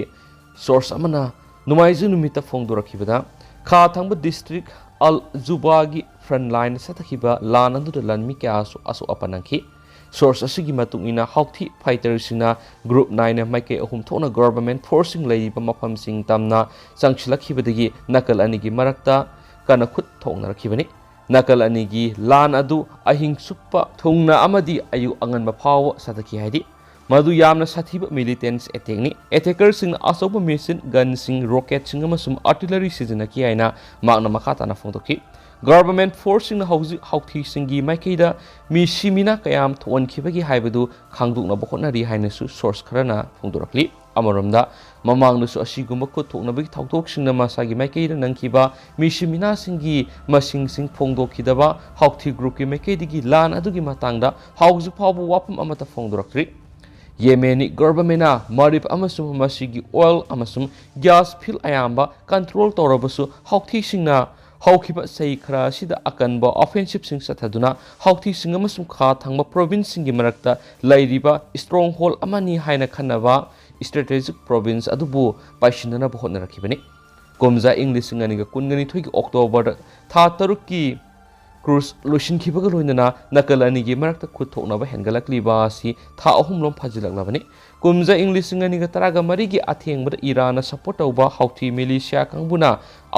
source ꯑꯃꯅ ꯅꯣꯡꯃꯥꯏꯖꯤꯡ ꯅꯨꯃꯤꯠꯇ ꯐꯣꯡꯗꯣꯔꯛꯈꯤꯕꯗ, ꯈꯥ ꯊꯪꯕ district ꯑꯜ ꯖꯨꯕꯥꯒꯤ front line ꯆꯠꯊꯈꯤꯕ ꯂꯥꯟ ꯑꯗꯨꯗ ꯂꯥꯟꯃꯤ ꯀꯌꯥꯁꯨ ꯑꯁꯣꯛ ꯑꯄꯟ ꯅꯪꯈꯤ꯫ Source ꯑꯁꯤꯒꯤ ꯃꯇꯨꯡ ꯏꯟꯅ, ꯍꯥꯎꯊꯤ fighterꯁꯤꯡꯅ group ꯅꯥꯏꯅ ꯃꯥꯏꯀꯩ ꯑꯍꯨꯝ ꯊꯣꯛꯅ government forceꯁꯤꯡ ꯂꯩꯔꯤꯕ ꯃꯐꯝꯁꯤꯡ ꯇꯝꯅ ꯆꯪꯁꯤꯜꯂꯛꯈꯤꯕꯗꯒꯤ ꯅꯥꯀꯜ ꯑꯅꯤꯒꯤ ꯃꯔꯛꯇ ꯀꯟꯅ ꯈꯨꯠ ꯊꯣꯛꯅꯔꯛꯈꯤꯕꯅꯤ꯫ ꯅꯥꯀꯜ ꯑꯅꯤꯒꯤ ꯂꯥꯟ ꯑꯗꯨ ꯑꯍꯤꯡ ꯆꯨꯞꯄ ꯊꯨꯡꯅ ꯑꯃꯗꯤ ꯑꯌꯨꯛ ꯑꯉꯟꯕ ꯐꯥꯎꯕ ꯆꯠꯊꯈꯤ ꯍꯥꯏꯗꯤ, ꯃꯗꯨ ꯌꯥꯝꯅ ꯁꯥꯊꯤꯕ militant attackꯅꯤ꯫ Attackerꯁꯤꯡꯅ ꯑꯆꯧꯕ machine gunꯁꯤꯡ, rocketꯁꯤꯡ ꯑꯃꯁꯨꯡ artillery ꯁꯤꯖꯤꯟꯅꯈꯤ ꯍꯥꯏꯅ ꯃꯍꯥꯛꯅ ꯃꯈꯥ ꯇꯥꯅ ꯐꯣꯡꯗꯣꯛꯈꯤ꯫ Government forceꯁꯤꯡꯅ ꯍꯧꯖꯤꯛ ꯍꯥꯎꯊꯤꯁꯤꯡꯒꯤ ꯃꯥꯏꯀꯩꯗ ꯃꯤꯁꯤ ꯃꯤꯅꯥ ꯀꯌꯥꯝ ꯊꯣꯛꯍꯟꯈꯤꯕꯒꯦ ꯍꯥꯏꯕꯗꯨ ꯈꯪꯗꯣꯛꯅꯕ ꯍꯣꯠꯅꯔꯤ ꯍꯥꯏꯅꯁꯨ source ꯈꯔꯅ ꯐꯣꯡꯗꯣꯔꯛꯂꯤ꯫ ꯑꯃꯔꯣꯝꯗ, ꯃꯃꯥꯡꯗꯁꯨ ꯑꯁꯤꯒꯨꯝꯕ ꯈꯨꯠ ꯊꯣꯛꯅꯕꯒꯤ ꯊꯧꯗꯣꯛꯁꯤꯡꯅ ꯃꯁꯥꯒꯤ ꯃꯥꯏꯀꯩꯗ ꯅꯪꯈꯤꯕ ꯃꯤꯁꯤ ꯃꯤꯅꯥꯁꯤꯡꯒꯤ ꯃꯁꯤꯡꯁꯤꯡ ꯐꯣꯡꯗꯣꯛꯈꯤꯗꯕ ꯍꯥꯎꯊꯤ groupꯀꯤ ꯃꯥꯏꯀꯩꯗꯒꯤ ꯂꯥꯟ ꯑꯗꯨꯒꯤ ꯃꯇꯥꯡꯗ ꯍꯧꯖꯤꯛ ꯐꯥꯎꯕ ꯋꯥꯐꯝ ꯑꯃꯠꯇ ꯐꯣꯡꯗꯣꯔꯛꯇ꯭ꯔꯤ꯫ ꯌꯦꯃꯦꯅꯤ governmentꯅ ꯃꯥꯔꯤꯕ ꯑꯃꯁꯨꯡ ꯃꯁꯤꯒꯤ oil ꯑꯃꯁꯨꯡ gas field ꯑꯌꯥꯝꯕ control ꯇꯧꯔꯕꯁꯨ, ꯍꯥꯎꯊꯤꯁꯤꯡꯅ ꯍꯧꯈꯤꯕ ꯆꯍꯤ ꯈꯔ ꯑꯁꯤꯗ ꯑꯀꯟꯕ offensiveꯁꯤꯡ ꯆꯠꯊꯗꯨꯅ ꯍꯥꯎꯊꯤꯁꯤꯡ ꯑꯃꯁꯨꯡ ꯈꯥ ꯊꯪꯕ provinceꯁꯤꯡꯒꯤ ꯃꯔꯛꯇ ꯂꯩꯔꯤꯕ stronghold ꯑꯃꯅꯤ ꯍꯥꯏꯅ ꯈꯟꯅꯕ strategic province ꯑꯗꯨꯕꯨ ꯄꯥꯏꯁꯤꯟꯅꯅꯕ ꯍꯣꯠꯅꯔꯛꯈꯤꯕꯅꯤ꯫ ꯀꯨꯝꯖꯥ ꯏꯪ ꯂꯤꯁꯤꯡ ꯑꯅꯤꯒ ꯀꯨꯟꯒ ꯅꯤꯊꯣꯏꯒꯤ ꯑꯣꯛꯇꯣꯕꯔꯗ ꯊꯥ ꯇꯔꯨꯛꯀꯤ ꯀ꯭ꯔꯨꯖ ꯂꯣꯏꯁꯤꯟꯈꯤꯕꯒ ꯂꯣꯏꯅꯅ ꯅꯥꯀꯜ ꯑꯅꯤꯒꯤ ꯃꯔꯛꯇ ꯈꯨꯠ ꯊꯣꯛꯅꯕ ꯍꯦꯟꯒꯠꯂꯛꯂꯤꯕ ꯑꯁꯤ ꯊꯥ ꯑꯍꯨꯝꯂꯣꯝ ꯐꯥꯖꯤꯜꯂꯛꯂꯕꯅꯤ꯫ ꯀꯨꯝꯖꯥ ꯏꯪ ꯂꯤꯁꯤꯡ ꯑꯅꯤꯒ ꯇꯔꯥꯒ ꯃꯔꯤꯒꯤ ꯑꯊꯦꯡꯕꯗ ꯏꯔꯥꯟꯅ ꯁꯄꯣꯔꯠ ꯇꯧꯕ ꯍꯧꯊꯤ ꯃꯤꯂꯤꯁꯤꯌꯥ ꯀꯥꯡꯕꯨꯅ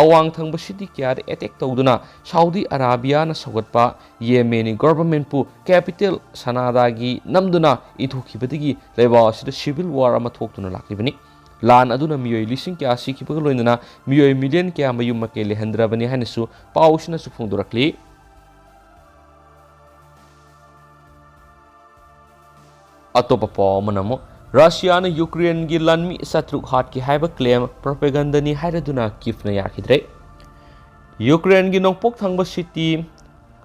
ꯑꯋꯥꯡ ꯊꯪꯕ ꯁꯤꯇꯤ ꯀꯌꯥꯗ ꯑꯦꯇꯦꯛ ꯇꯧꯗꯨꯅ ꯁꯥꯎꯗꯤ ꯑꯔꯥꯕꯤꯌꯥꯅ ꯁꯧꯒꯠꯄ ꯌꯦꯃꯦꯅꯤ ꯒꯣꯚꯔꯟꯃꯦꯟꯠꯄꯨ ꯀꯦꯄꯤꯇꯦꯜ ꯁꯅꯥꯗꯥꯒꯤ ꯅꯝꯗꯨꯅ ꯏꯟꯊꯣꯛꯈꯤꯕꯗꯒꯤ ꯂꯩꯕꯥꯛ ꯑꯁꯤꯗ ꯁꯤꯚꯤꯜ ꯋꯥꯔ ꯑꯃ ꯊꯣꯛꯇꯨꯅ ꯂꯥꯛꯂꯤꯕꯅꯤ꯫ ꯂꯥꯟ ꯑꯗꯨꯅ ꯃꯤꯑꯣꯏ ꯂꯤꯁꯤꯡ ꯀꯌꯥ ꯁꯤꯈꯤꯕꯒ ꯂꯣꯏꯅꯅ ꯃꯤꯑꯣꯏ ꯃꯤꯂꯤꯌꯟ ꯀꯌꯥ ꯃꯌꯨꯝ ꯃꯀꯩ ꯂꯩꯍꯟꯗ꯭ꯔꯕꯅꯤ ꯍꯥꯏꯅꯁꯨ ꯄꯥꯎ ꯑꯁꯤꯅꯁꯨ ꯐꯣꯡꯗꯣꯔꯛꯂꯤ꯫ ꯑꯇꯣꯞꯄ ꯄꯥꯎ ꯑꯃꯅ ꯑꯃꯨꯛ ꯔꯁꯤꯌꯥꯅ ꯌꯨꯀ꯭ꯔꯦꯟꯒꯤ ꯂꯥꯟꯃꯤ ꯆꯥꯇ꯭ꯔꯨꯛ ꯍꯥꯠꯈꯤ ꯍꯥꯏꯕ ꯀ꯭ꯂꯦꯝ ꯄ꯭ꯔꯣꯄꯦꯒꯟꯗꯅꯤ ꯍꯥꯏꯔꯗꯨꯅ ꯀꯤꯐꯅ ꯌꯥꯈꯤꯗ꯭ꯔꯦ꯫ ꯌꯨꯀ꯭ꯔꯦꯟꯒꯤ ꯅꯣꯡꯄꯣꯛ ꯊꯪꯕ ꯁꯤꯇꯤ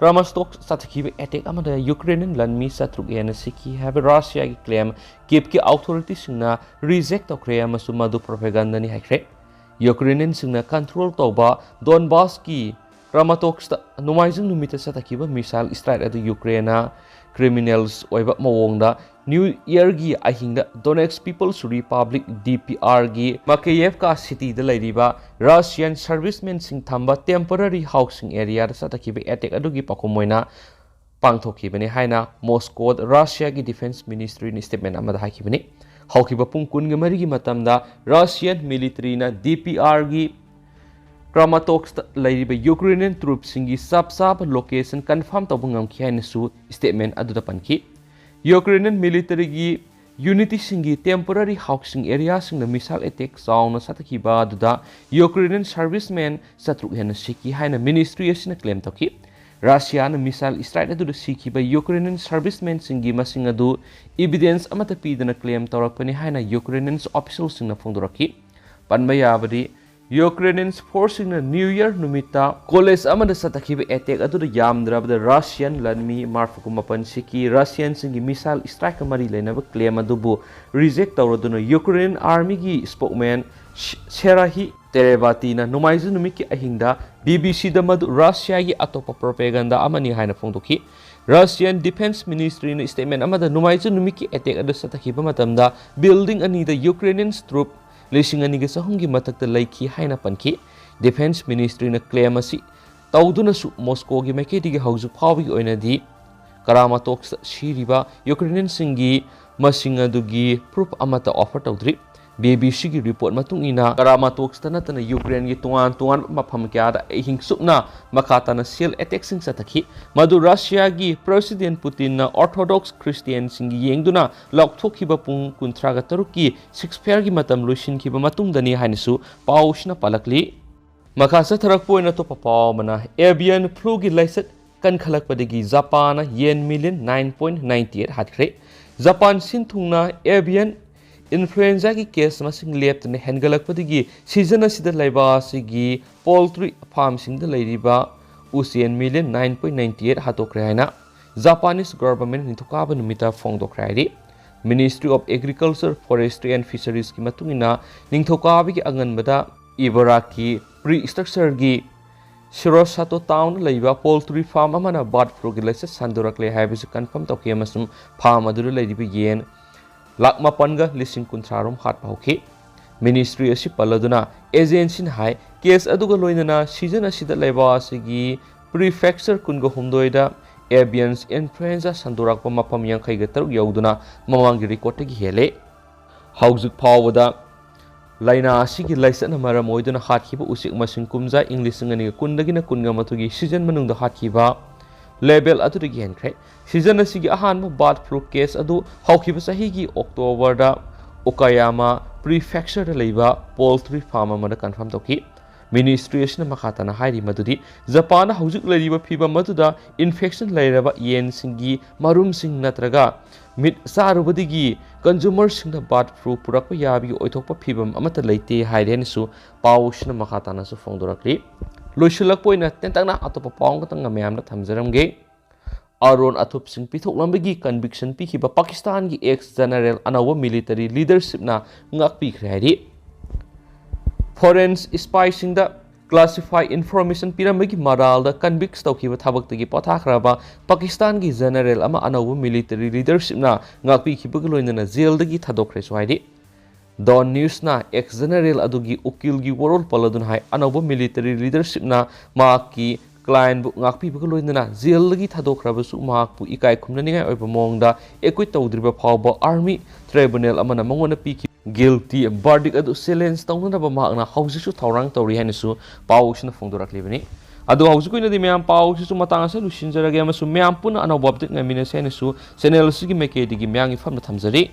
ꯀ꯭ꯔꯥꯃꯥꯁꯇꯣꯛ ꯆꯠꯊꯈꯤꯕ ꯑꯦꯇꯦꯛ ꯑꯃꯗ ꯌꯨꯀ꯭ꯔꯦꯅꯤꯌꯟ ꯂꯥꯟꯃꯤ ꯆꯥꯇ꯭ꯔꯨꯛ ꯍꯦꯟꯅ ꯁꯤꯈꯤ ꯍꯥꯏꯕ ꯔꯁꯤꯌꯥꯒꯤ ꯀ꯭ꯂꯦꯝ ꯀꯤꯞꯀꯤ ꯑꯣꯊꯣꯔꯤꯇꯤꯁꯤꯡꯅ ꯔꯤꯖꯦꯛ ꯇꯧꯈ꯭ꯔꯦ ꯑꯃꯁꯨꯡ ꯃꯗꯨ ꯄ꯭ꯔꯣꯄꯦꯒꯟꯗꯅꯤ ꯍꯥꯏꯈ꯭ꯔꯦ꯫ ꯌꯨꯀ꯭ꯔꯦꯅꯤꯌꯟꯁꯤꯡꯅ ꯀꯟꯇ꯭ꯔꯣꯜ ꯇꯧꯕ ꯗꯣꯟꯕꯥꯁꯀꯤ ꯀ꯭ꯔꯥꯃꯥꯇꯣꯛꯁꯇ ꯅꯣꯡꯃꯥꯏꯖꯤꯡ ꯅꯨꯃꯤꯠꯇ ꯆꯠꯊꯈꯤꯕ ꯃꯤꯁꯥꯏꯜ ꯁ꯭ꯇ꯭ꯔꯥꯏꯛ ꯑꯗꯨ ꯌꯨꯀ꯭ꯔꯦꯟꯅ ꯀ꯭ꯔꯤꯃꯤꯅꯦꯜꯁ ꯑꯣꯏꯕ ꯃꯑꯣꯡꯗ ꯅ꯭ꯌꯨ ꯏꯌꯔꯒꯤ ꯑꯍꯤꯡꯗ ꯗꯣꯅꯦꯠꯁ ꯄꯤꯄꯜꯁ ꯔꯤꯄꯕ꯭ꯂꯤꯛ, ꯗꯤ ꯄꯤ ꯑꯥꯔꯒꯤ ꯃꯀꯦꯌꯦꯚꯀꯥ ꯁꯤꯇꯤꯗ ꯂꯩꯔꯤꯕ ꯔꯁꯤꯌꯟ ꯁꯔꯚꯤꯁꯃꯦꯟꯁꯤꯡ ꯊꯝꯕ ꯇꯦꯝꯄꯔꯔꯤ ꯍꯥꯎꯁꯤꯡ ꯑꯦꯔꯤꯌꯥꯗ ꯆꯠꯊꯈꯤꯕ ꯑꯦꯇꯦꯛ ꯑꯗꯨꯒꯤ ꯄꯥꯎꯈꯨꯝ ꯑꯣꯏꯅ ꯄꯥꯡꯊꯣꯛꯈꯤꯕꯅꯤ ꯍꯥꯏꯅ ꯃꯣꯁꯀꯣꯗ ꯔꯁꯤꯌꯥꯒꯤ ꯗꯤꯐꯦꯟꯁ ꯃꯤꯅꯤꯁꯇ꯭ꯔꯤꯅ ꯁ꯭ꯇꯦꯠꯃꯦꯟ ꯑꯃꯗ ꯍꯥꯏꯈꯤꯕꯅꯤ꯫ ꯍꯧꯈꯤꯕ ꯄꯨꯡ ꯀꯨꯟꯒ ꯃꯔꯤꯒꯤ ꯃꯇꯝꯗ ꯔꯁꯤꯌꯟ ꯃꯤꯂꯤꯇꯔꯤꯅ ꯗꯤ ꯄꯤ ꯑꯥꯔꯒꯤ ꯀ꯭ꯔꯥꯃꯥꯇꯣꯛꯁꯇ ꯂꯩꯔꯤꯕ ꯌꯨꯀ꯭ꯔꯦꯅꯤꯌꯟ ꯇ꯭ꯔꯨꯞꯁꯤꯡꯒꯤ ꯆꯞ ꯆꯥꯕ ꯂꯣꯀꯦꯁꯟ ꯀꯟꯐꯥꯔꯝ ꯇꯧꯕ ꯉꯝꯈꯤ ꯍꯥꯏꯅꯁꯨ ꯁ꯭ꯇꯦꯠꯃꯦꯟ ꯑꯗꯨꯗ ꯄꯟꯈꯤ꯫ ꯌꯨꯀ꯭ꯔꯦꯅꯤꯌꯟ ꯃꯤꯂꯤꯇꯔꯤꯒꯤ ꯌꯨꯅꯤꯠꯁꯤꯡꯒꯤ ꯇꯦꯝꯄꯣꯔꯔꯤ ꯍꯥꯎꯁꯤꯡ ꯑꯦꯔꯤꯌꯥꯁꯤꯡꯗ ꯃꯤꯁꯥꯏꯜ ꯑꯦꯇꯦꯛ ꯆꯥꯎꯅ ꯆꯠꯊꯈꯤꯕ ꯑꯗꯨꯗ ꯌꯨꯀ꯭ꯔꯦꯅꯤꯌꯟ ꯁꯔꯚꯤꯁꯃꯦꯟ ꯆꯥꯇ꯭ꯔꯨꯛ ꯍꯦꯟꯅ ꯁꯤꯈꯤ ꯍꯥꯏꯅ ꯃꯤꯅꯤꯁꯇ꯭ꯔꯤ ꯑꯁꯤꯅ ꯀ꯭ꯂꯦꯝ ꯇꯧꯈꯤ꯫ ꯔꯁꯤꯌꯥꯅ ꯃꯤꯁꯥꯏꯜ ꯁ꯭ꯇ꯭ꯔꯥꯏꯛ ꯑꯗꯨꯗ ꯁꯤꯈꯤꯕ ꯌꯨꯀ꯭ꯔꯦꯅꯤꯌꯟ ꯁꯔꯚꯤꯁꯃꯦꯟꯁꯤꯡꯒꯤ ꯃꯁꯤꯡ ꯑꯗꯨ ꯏꯚꯤꯗꯦꯟꯁ ꯑꯃꯠꯇ ꯄꯤꯗꯅ ꯀ꯭ꯂꯦꯝ ꯇꯧꯔꯛꯄꯅꯤ ꯍꯥꯏꯅ ꯌꯨꯀ꯭ꯔꯦꯅꯤꯌꯟ ꯑꯣꯐꯤꯁꯤꯌꯦꯜꯁꯤꯡꯅ ꯐꯣꯡꯗꯣꯔꯛꯈꯤ꯫ ꯄꯟꯕ ꯌꯥꯕꯗꯤ, ꯌꯨꯀ꯭ꯔꯦꯅꯤꯌꯟ ꯐꯣꯔꯁꯁꯤꯡꯅ ꯅ꯭ꯌꯨ ꯏꯌꯔ ꯅꯨꯃꯤꯠꯇ ꯀꯣꯂꯦꯖ ꯑꯃꯗ ꯆꯠꯊꯈꯤꯕ ꯑꯦꯇꯦꯛ ꯑꯗꯨꯗ ꯌꯥꯝꯗ꯭ꯔꯕꯗ ꯔꯁꯤꯌꯟ ꯂꯥꯟꯃꯤ ꯃꯔꯤꯐꯨ ꯃꯥꯄꯟ ꯁꯤꯈꯤ꯫ ꯔꯁꯤꯌꯟꯁꯤꯡꯒꯤ ꯃꯤꯁꯥꯏꯜ ꯁ꯭ꯇ꯭ꯔꯥꯏꯛꯀ ꯃꯔꯤ ꯂꯩꯅꯕ ꯀ꯭ꯂꯦꯝ ꯑꯗꯨꯕꯨ ꯔꯤꯖꯦꯛ ꯇꯧꯔꯗꯨꯅ ꯌꯨꯀ꯭ꯔꯦꯅꯤꯌꯟ ꯑꯥꯔꯃꯤꯒꯤ ꯁ꯭ꯄꯣꯛꯃꯦꯟ ꯁꯦꯔꯥꯍꯤ ꯇꯦꯔꯦꯕꯥꯇꯤꯅ ꯅꯣꯡꯃꯥꯏꯖꯤꯡ ꯅꯨꯃꯤꯠꯀꯤ ꯑꯍꯤꯡꯗ ꯕꯤ ꯕꯤ ꯁꯤꯗ ꯃꯗꯨ ꯔꯁꯤꯌꯥꯒꯤ ꯑꯇꯣꯞꯄ ꯄ꯭ꯔꯣꯄꯦꯒꯟꯗꯥ ꯑꯃꯅꯤ ꯍꯥꯏꯅ ꯐꯣꯡꯗꯣꯛꯈꯤ꯫ ꯔꯁꯤꯌꯟ ꯗꯤꯐꯦꯟꯁ ꯃꯤꯅꯤꯁꯇ꯭ꯔꯤꯅ ꯁ꯭ꯇꯦꯠꯃꯦꯟ ꯑꯃꯗ ꯅꯣꯡꯃꯥꯏꯖꯤꯡ ꯅꯨꯃꯤꯠꯀꯤ ꯑꯦꯇꯦꯛ ꯑꯗꯨ ꯆꯠꯊꯈꯤꯕ ꯃꯇꯝꯗ ꯕꯤꯜꯗꯤꯡ ꯑꯅꯤꯗ ꯌꯨꯀ꯭ꯔꯦꯅꯤꯌꯟ ꯇ꯭ꯔꯨꯞ ꯂꯤꯁꯤꯡ ꯑꯅꯤꯒ ꯆꯍꯨꯝꯒꯤ ꯃꯊꯛꯇ ꯂꯩꯈꯤ ꯍꯥꯏꯅ ꯄꯟꯈꯤ꯫ Defense Ministryꯅ claim ꯑꯁꯤ ꯇꯧꯗꯨꯅꯁꯨ, ꯃꯣꯁꯀꯣꯒꯤ ꯃꯥꯏꯀꯩꯗꯒꯤ ꯍꯧꯖꯤꯛ ꯐꯥꯎꯕꯒꯤ ꯑꯣꯏꯅꯗꯤ Kramatorskꯇ ꯁꯤꯔꯤꯕ Ukrainianꯁꯤꯡꯒꯤ ꯃꯁꯤꯡ ꯑꯗꯨꯒꯤ proof ꯑꯃꯠꯇ offer ꯇꯧꯗ꯭ꯔꯤ꯫ BBCꯒꯤ report ꯃꯇꯨꯡ ꯏꯟꯅ, Kramatorskꯇ ꯅꯠꯇꯅ Ukraineꯒꯤ ꯇꯣꯉꯥꯟ ꯇꯣꯉꯥꯟꯕ ꯃꯐꯝ ꯀꯌꯥꯗ ꯑꯍꯤꯡ ꯆꯨꯞꯅ ꯃꯈꯥ ꯇꯥꯅ shell attackꯁꯤꯡ ꯆꯠꯊꯈꯤ, ꯃꯗꯨ Russiaꯒꯤ President Putinꯅ Orthodox Christianꯁꯤꯡꯒꯤ ꯌꯦꯡꯗꯨꯅ ꯂꯥꯎꯊꯣꯛꯈꯤꯕ ꯄꯨꯡ ꯀꯨꯟꯊ꯭ꯔꯥꯒ ꯇꯔꯨꯛꯀꯤ ceasefireꯒꯤ ꯃꯇꯝ ꯂꯣꯏꯁꯤꯟꯈꯤꯕ ꯃꯇꯨꯡꯗꯅꯤ ꯍꯥꯏꯅꯁꯨ ꯄꯥꯎꯁꯤꯅ ꯄꯜꯂꯛꯂꯤ꯫ ꯃꯈꯥ ꯆꯠꯊꯔꯛꯄ ꯑꯣꯏꯅ ꯑꯇꯣꯞꯄ ꯄꯥꯎ ꯑꯃꯅ, avian fluꯒꯤ ꯂꯥꯏꯆꯠ ꯀꯟꯈꯠꯂꯛꯄꯗꯒꯤ ꯖꯄꯥꯟꯅ yen million nine point ninety eight ꯍꯥꯠꯈ꯭ꯔꯦ꯫ ꯖꯄꯥꯟ ꯁꯤꯟꯊꯨꯡꯅ avian influenzaꯒꯤ case ꯃꯁꯤꯡ ꯂꯦꯞꯇꯅ ꯍꯦꯟꯒꯠꯂꯛꯄꯗꯒꯤ season ꯑꯁꯤꯗ ꯂꯩꯕꯥꯛ ꯑꯁꯤꯒꯤ poultry farmꯁꯤꯡꯗ ꯂꯩꯔꯤꯕ ꯎꯆꯦꯟ million nine point ninety eight ꯍꯥꯠꯇꯣꯛꯈ꯭ꯔꯦ ꯍꯥꯏꯅ Japanese government ꯅꯤꯡꯊꯧꯀꯥꯕ ꯅꯨꯃꯤꯠꯇ ꯐꯣꯡꯗꯣꯛꯈ꯭ꯔꯦ ꯍꯥꯏꯔꯤ꯫ Ministry of Agriculture, Forestry and Fisheries ꯀꯤ ꯃꯇꯨꯡ ꯏꯟꯅ, ꯅꯤꯡꯊꯧꯀꯥꯕꯒꯤ ꯑꯉꯟꯕꯗ ꯏꯕꯥꯔꯥꯀꯤ pre-structureꯒꯤ Shirosato townꯗ ꯂꯩꯕ poultry farm ꯑꯃꯅ bird fluꯒꯤ ꯂꯥꯏꯆꯠ ꯁꯟꯗꯣꯔꯛꯂꯦ ꯍꯥꯏꯕꯁꯤ confirm ꯇꯧꯈꯤ ꯑꯃꯁꯨꯡ farm ꯑꯗꯨꯗ ꯂꯩꯔꯤꯕ ꯌꯦꯟ ꯂꯥꯈ ꯃꯥꯄꯟꯒ ꯂꯤꯁꯤꯡ ꯀꯨꯟꯊ꯭ꯔꯥ ꯔꯣꯝ ꯍꯥꯠꯄ ꯍꯧꯈꯤ꯫ Ministry ꯑꯁꯤ ꯄꯜꯂꯗꯨꯅ, agencyꯅ ꯍꯥꯏ, case ꯑꯗꯨꯒ ꯂꯣꯏꯅꯅ season ꯑꯁꯤꯗ ꯂꯩꯕꯥꯛ ꯑꯁꯤꯒꯤ prefecture ꯀꯨꯟꯒ ꯍꯨꯝꯗꯣꯏꯗ avian influenza ꯁꯟꯗꯣꯔꯛꯄ ꯃꯐꯝ ꯌꯥꯡꯈꯩꯒ ꯇꯔꯨꯛ ꯌꯧꯗꯨꯅ ꯃꯃꯥꯡꯒꯤ recordꯇꯒꯤ ꯍꯦꯜꯂꯦ꯫ ꯍꯧꯖꯤꯛ ꯐꯥꯎꯕꯗ ꯂꯥꯏꯅꯥ ꯑꯁꯤꯒꯤ ꯂꯥꯏꯆꯠꯅ ꯃꯔꯝ ꯑꯣꯏꯗꯨꯅ ꯍꯥꯠꯈꯤꯕ ꯎꯆꯦꯛ ꯃꯁꯤꯡ ꯀꯨꯝꯖꯥ ꯏꯪ ꯂꯤꯁꯤꯡ ꯑꯅꯤꯒ ꯀꯨꯟꯗꯒꯤꯅ ꯀꯨꯟꯒ ꯃꯥꯊꯣꯏꯒꯤ season ꯃꯅꯨꯡꯗ ꯍꯥꯠꯈꯤꯕ level ꯑꯗꯨꯗꯒꯤ ꯍꯦꯟꯈ꯭ꯔꯦ꯫ Season ꯑꯁꯤꯒꯤ ꯑꯍꯥꯟꯕ bird flu case ꯑꯗꯨ ꯍꯧꯈꯤꯕ ꯆꯍꯤꯒꯤ Octoberꯗ Okayama prefectureꯗ ꯂꯩꯕ poultry farm ꯑꯃꯗ confirm ꯇꯧꯈꯤ꯫ Ministry ꯑꯁꯤꯅ ꯃꯈꯥ ꯇꯥꯅ ꯍꯥꯏꯔꯤ ꯃꯗꯨꯗꯤ, ꯖꯄꯥꯟꯗ ꯍꯧꯖꯤꯛ ꯂꯩꯔꯤꯕ ꯐꯤꯚꯝ ꯑꯗꯨꯗ infection ꯂꯩꯔꯕ ꯌꯦꯟꯁꯤꯡꯒꯤ ꯃꯔꯨꯝꯁꯤꯡ ꯅꯠꯇ꯭ꯔꯒ meat ꯆꯥꯔꯨꯕꯗꯒꯤ consumerꯁꯤꯡꯗ bird flu ꯄꯨꯔꯛꯄ ꯌꯥꯕꯒꯤ ꯑꯣꯏꯊꯣꯛꯄ ꯐꯤꯚꯝ ꯑꯃꯠꯇ ꯂꯩꯇꯦ ꯍꯥꯏꯔꯦ ꯍꯥꯏꯅꯁꯨ ꯄꯥꯎ ꯑꯁꯤꯅ ꯃꯈꯥ ꯇꯥꯅꯁꯨ ꯐꯣꯡꯗꯣꯔꯛꯂꯤ꯫ ꯂꯣꯏꯁꯤꯜꯂꯛꯄ ꯑꯣꯏꯅ ꯇꯦꯟꯇꯛꯅ ꯑꯇꯣꯞꯄ ꯄꯥꯎ ꯑꯃꯈꯛꯇꯪ ꯃꯌꯥꯝꯗ ꯊꯝꯖꯔꯝꯒꯦ꯫ ꯑꯔꯣꯟ ꯑꯊꯨꯞꯁꯤꯡ ꯄꯤꯊꯣꯛꯂꯝꯕꯒꯤ conviction ꯄꯤꯈꯤꯕ ꯄꯥꯀꯤꯁꯇꯥꯟꯒꯤ ex general ꯑꯅꯧꯕ military leadershipꯅ ꯉꯥꯛꯄꯤꯈ꯭ꯔꯦ ꯍꯥꯏꯔꯤ꯫ Foreign spyꯁꯤꯡꯗ classified information ꯄꯤꯔꯝꯕꯒꯤ ꯃꯔꯥꯜꯗ convict ꯇꯧꯈꯤꯕ ꯊꯕꯛꯇꯒꯤ ꯄꯣꯊꯥꯈ꯭ꯔꯕ ꯄꯥꯀꯤꯁꯇꯥꯟꯒꯤ general ꯑꯃ ꯑꯅꯧꯕ military leadershipꯅ ꯉꯥꯛꯄꯤꯈꯤꯕꯒ ꯂꯣꯏꯅꯅ jailꯗꯒꯤ ꯊꯥꯗꯣꯛꯈ꯭ꯔꯦꯁꯨ ꯍꯥꯏꯔꯤ꯫ Dawn Newsꯅ ex general ꯑꯗꯨꯒꯤ ꯎꯀꯤꯜꯒꯤ ꯋꯥꯔꯣꯜ ꯄꯜꯂꯗꯨꯅ ꯍꯥꯏ, ꯑꯅꯧꯕ military leadershipꯅ ꯃꯍꯥꯛꯀꯤ clientꯕꯨ ꯉꯥꯛꯄꯤꯕꯒ ꯂꯣꯏꯅꯅ jailꯗꯒꯤ ꯊꯥꯗꯣꯛꯈ꯭ꯔꯕꯁꯨ ꯃꯍꯥꯛꯄꯨ ꯏꯀꯥꯏ ꯈꯨꯝꯅꯅꯤꯡꯉꯥꯏ ꯑꯣꯏꯕ ꯃꯑꯣꯡꯗ acquit ꯇꯧꯗ꯭ꯔꯤꯕ ꯐꯥꯎꯕ army tribunal ꯑꯃꯅ ꯃꯉꯣꯟꯗ ꯄꯤꯈꯤꯕ guilty verdict ꯑꯗꯨ challenge ꯇꯧꯅꯅꯕ ꯃꯍꯥꯛꯅ ꯍꯧꯖꯤꯛꯁꯨ ꯊꯧꯔꯥꯡ ꯇꯧꯔꯤ ꯍꯥꯏꯅꯁꯨ ꯄꯥꯎ ꯑꯁꯤꯅ ꯐꯣꯡꯗꯣꯔꯛꯂꯤꯕꯅꯤ꯫ ꯑꯗꯨ ꯍꯧꯖꯤꯛꯀꯤ ꯑꯣꯏꯅꯗꯤ ꯃꯌꯥꯝ, ꯄꯥꯎ ꯑꯁꯤꯁꯨ ꯃꯇꯥꯡ ꯑꯁꯤꯗ ꯂꯣꯏꯁꯤꯟꯖꯔꯒꯦ ꯑꯃꯁꯨꯡ ꯃꯌꯥꯝ ꯄꯨꯟꯅ ꯑꯅꯧꯕ update ꯉꯥꯏꯃꯤꯟꯅꯁꯤ ꯍꯥꯏꯅꯁꯨ channel ꯑꯁꯤꯒꯤ ꯃꯥꯏꯀꯩꯗꯒꯤ ꯃꯌꯥꯝꯒꯤ ꯐꯝꯅ ꯊꯝꯖꯔꯤ꯫